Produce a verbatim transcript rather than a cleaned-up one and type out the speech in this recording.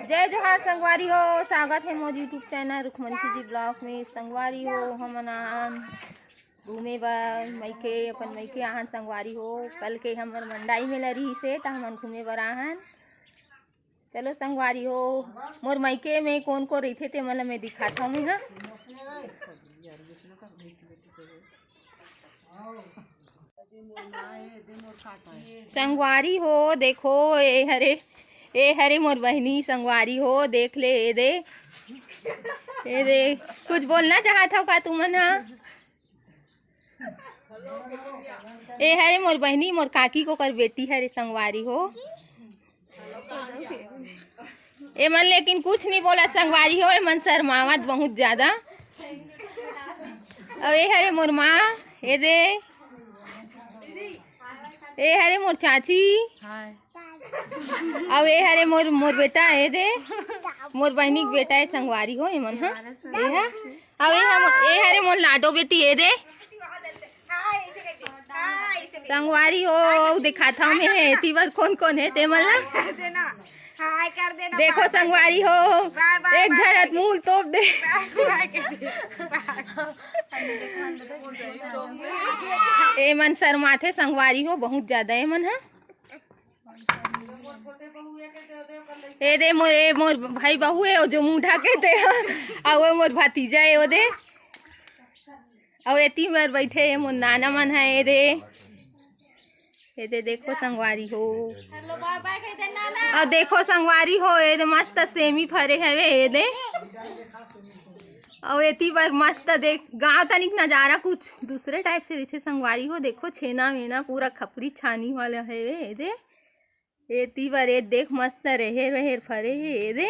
जय जोहार संगवारी हो, स्वागत हे मोर YouTube चैनल रुखमंसी जी ब्लॉग में। संगवारी हो, हमन आन घूमे बर मइके, अपन मइके आहन संगवारी हो। कल के हमर मंडाई मेला रहिस हे, त हमन घूमे बर आहन। चलो संगवारी हो, मोर मइके में कोन कोन रहिथे ते मन ल मैं दिखात हव मैं हा। संगवारी हो, देखो, ए हरे, ए हरे मोर बहिनी। संगवारी हो, देख ले, ए दे, ए दे, कुछ बोलना चाहत हव का तुमन हा? ए हरे मोर बहिनी, मोर काकी के ओकर बेटी हरे संगवारी हो। ए मन लेकिन कुछ नहीं बोला संगवारी हो, ए मन शर्मावत बहुत ज्यादा। अउ ए हरे मोर माँ, ए दे, ए हरे मोर चाची, अउ ए हरे मोर, मोर बेटा, ए दे, मोर बहिनी के बेटा ए संगवारी हो, ए मन हा, ए हा, अउ ए हा, ए हरे मोर लाडो बेटी, ए दे। संगवारी हो, अउ दिखात हव मैं हे, एती बर कोन कोन हे ते मन ला। हाय कर देना, देखो संगवारी हो, बाय, बाय, एक बाय। झन हाथ मुंह तोप दे। बाय, बाय कर दे। ए मन शर्माथे संगवारी हो, बहुत ज्यादा ए मन हा। ए दे मोर, ए मोर भाई बहू हे, ओ जो मुंडा के ते हा, अउ ओ मोर भतीजा हे, ओ दे। अउ एती बर बइठे हे मोर नाना मन ह, ए दे। ए दे देखो संगवारी हो। अउ देखो संगवारी हो, ए दे मस्त सेमी फरे हवे, ए दे। अउ एती बर मस्त देख, गांव तनिक नजारा कुछ दूसरे टाइप से रहिथे संगवारी हो। देखो छेना वेना पूरा खपरी छानी वाला हवे, ए दे। एती बर ए देख मस्त रहेर वेहेर फरे हे, ए दे।